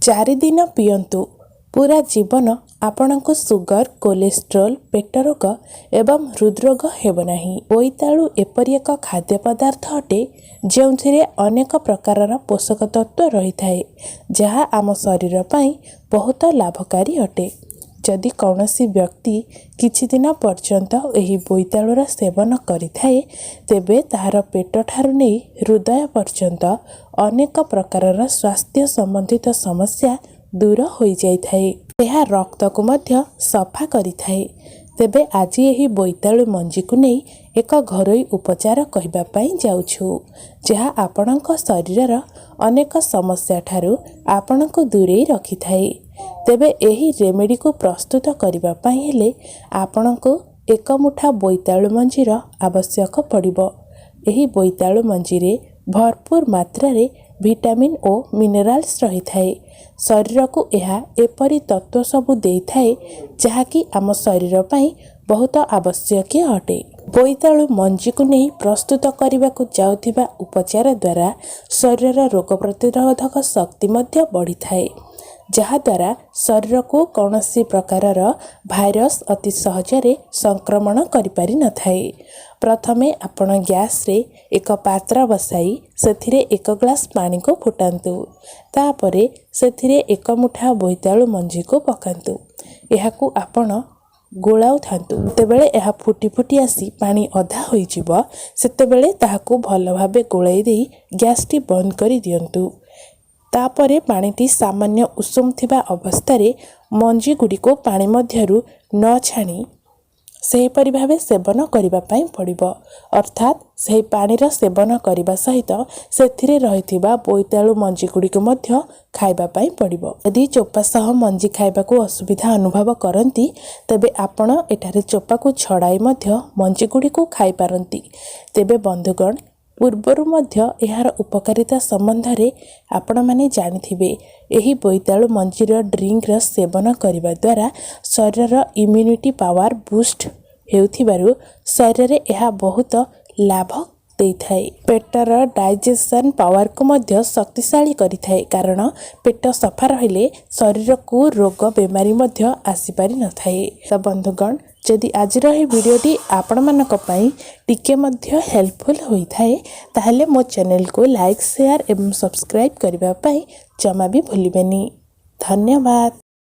4 ଦିନ ପିଅନ୍ତୁ, ପୁରା ଜୀବନ ଆପଣଙ୍କୁ ସୁଗର, କୋଲେଷ୍ଟ୍ରୋଲ, ପେଟ ରୋଗ ଏବଂ ହୃଦରୋଗ ହେବ ନାହିଁ। ବୋଇତାଳୁ ଏପରି ଏକ ଖାଦ୍ୟ ପଦାର୍ଥ ଅଟେ, ଯେଉଁଥିରେ ଅନେକ ପ୍ରକାରର ପୋଷକ ତତ୍ତ୍ୱ ରହିଥାଏ, ଯାହା ଆମ ଶରୀର ପାଇଁ ବହୁତ ଲାଭକାରୀ ଅଟେ। ଯଦି କୌଣସି ବ୍ୟକ୍ତି କିଛି ଦିନ ପର୍ଯ୍ୟନ୍ତ ଏହି ବୋଇତାଳୁର ସେବନ କରିଥାଏ, ତେବେ ତାହାର ପେଟଠାରୁ ନେଇ ହୃଦୟ ପର୍ଯ୍ୟନ୍ତ ଅନେକ ପ୍ରକାରର ସ୍ୱାସ୍ଥ୍ୟ ସମ୍ବନ୍ଧିତ ସମସ୍ୟା ଦୂର ହୋଇଯାଇଥାଏ। ଏହା ରକ୍ତକୁ ମଧ୍ୟ ସଫା କରିଥାଏ। ତେବେ ଆଜି ଏହି ବୋଇତାଳୁ ମଞ୍ଜିକୁ ନେଇ ଏକ ଘରୋଇ ଉପଚାର କହିବା ପାଇଁ ଯାଉଛୁ, ଯାହା ଆପଣଙ୍କ ଶରୀରର ଅନେକ ସମସ୍ୟା ଠାରୁ ଆପଣଙ୍କୁ ଦୂରେଇ ରଖିଥାଏ। ତେବେ ଏହି ରେମେଡ଼ିକୁ ପ୍ରସ୍ତୁତ କରିବା ପାଇଁ ହେଲେ ଆପଣଙ୍କୁ ଏକ ମୁଠା ବୋଇତାଳୁ ମଞ୍ଜିର ଆବଶ୍ୟକ ପଡ଼ିବ। ଏହି ବୋଇତାଳୁ ମଞ୍ଜିରେ ଭରପୁର ମାତ୍ରାରେ ଭିଟାମିନ୍ ଓ ମିନେରାଲ୍ସ ରହିଥାଏ। ଶରୀରକୁ ଏହା ଏପରି ତତ୍ତ୍ୱ ସବୁ ଦେଇଥାଏ, ଯାହାକି ଆମ ଶରୀର ପାଇଁ ବହୁତ ଆବଶ୍ୟକୀୟ ଅଟେ। ବୋଇତାଳୁ ମଞ୍ଜିକୁ ନେଇ ପ୍ରସ୍ତୁତ କରିବାକୁ ଯାଉଥିବା ଉପଚାର ଦ୍ୱାରା ଶରୀରର ରୋଗ ପ୍ରତିରୋଧକ ଶକ୍ତି ମଧ୍ୟ ବଢ଼ିଥାଏ, ଯାହାଦ୍ୱାରା ଶରୀରକୁ କୌଣସି ପ୍ରକାରର ଭାଇରସ୍ ଅତି ସହଜରେ ସଂକ୍ରମଣ କରିପାରିନଥାଏ। ପ୍ରଥମେ ଆପଣ ଗ୍ୟାସରେ ଏକ ପାତ୍ର ବସାଇ ସେଥିରେ ଏକ ଗ୍ଲାସ୍ ପାଣିକୁ ଫୁଟାନ୍ତୁ। ତାପରେ ସେଥିରେ ଏକ ମୁଠା ବୋଇତାଳୁ ମଞ୍ଜିକୁ ପକାନ୍ତୁ। ଏହାକୁ ଆପଣ ଗୋଳାଉଥାନ୍ତୁ। ଯେତେବେଳେ ଏହା ଫୁଟି ଫୁଟି ଆସି ପାଣି ଅଧା ହୋଇଯିବ, ସେତେବେଳେ ତାହାକୁ ଭଲ ଭାବେ ଗୋଳାଇ ଦେଇ ଗ୍ୟାସଟି ବନ୍ଦ କରି ଦିଅନ୍ତୁ। ତାପରେ ପାଣିଟି ସାମାନ୍ୟ ଉଷୁମ ଥିବା ଅବସ୍ଥାରେ ମଞ୍ଜି ଗୁଡ଼ିକୁ ପାଣି ମଧ୍ୟରୁ ନ ଛାଣି ସେହିପରି ଭାବେ ସେବନ କରିବା ପାଇଁ ପଡ଼ିବ। ଅର୍ଥାତ୍ ସେହି ପାଣିର ସେବନ କରିବା ସହିତ ସେଥିରେ ରହିଥିବା ବୋଇତାଳୁ ମଞ୍ଜି ଗୁଡ଼ିକୁ ମଧ୍ୟ ଖାଇବା ପାଇଁ ପଡ଼ିବ। ଯଦି ଚୋପା ସହ ମଞ୍ଜି ଖାଇବାକୁ ଅସୁବିଧା ଅନୁଭବ କରନ୍ତି, ତେବେ ଆପଣ ଏଠାରେ ଚୋପାକୁ ଛଡ଼ାଇ ମଧ୍ୟ ମଞ୍ଜି ଗୁଡ଼ିକୁ ଖାଇପାରନ୍ତି। ତେବେ ବନ୍ଧୁଗଣ, ପୂର୍ବରୁ ମଧ୍ୟ ଏହାର ଉପକାରିତା ସମ୍ବନ୍ଧରେ ଆପଣମାନେ ଜାଣିଥିବେ। ଏହି ବୋଇତାଳୁ ମଞ୍ଜିର ଡ୍ରିଙ୍କର ସେବନ କରିବା ଦ୍ୱାରା ଶରୀରର ଇମ୍ୟୁନିଟି ପାୱାର ବୁଷ୍ଟ ହେଉଥିବାରୁ ଶରୀରରେ ଏହା ବହୁତ ଲାଭ ଦେଇଥାଏ। ପେଟର ଡାଇଜେସନ୍ ପାୱାରକୁ ମଧ୍ୟ ଶକ୍ତିଶାଳୀ କରିଥାଏ, କାରଣ ପେଟ ସଫା ରହିଲେ ଶରୀରକୁ ରୋଗ ବେମାରୀ ମଧ୍ୟ ଆସିପାରିନଥାଏ। ତ ବନ୍ଧୁଗଣ, ଯଦି ଆଜିର ଏହି ଭିଡ଼ିଓଟି ଆପଣମାନଙ୍କ ପାଇଁ ଟିକେ ମଧ୍ୟ ହେଲ୍ପଫୁଲ୍ ହୋଇଥାଏ, ତାହେଲେ ମୋ ଚ୍ୟାନେଲକୁ ଲାଇକ୍, ସେୟାର ଏବଂ ସବସ୍କ୍ରାଇବ୍ କରିବା ପାଇଁ ଜମା ବି ଭୁଲିବେନି। ଧନ୍ୟବାଦ।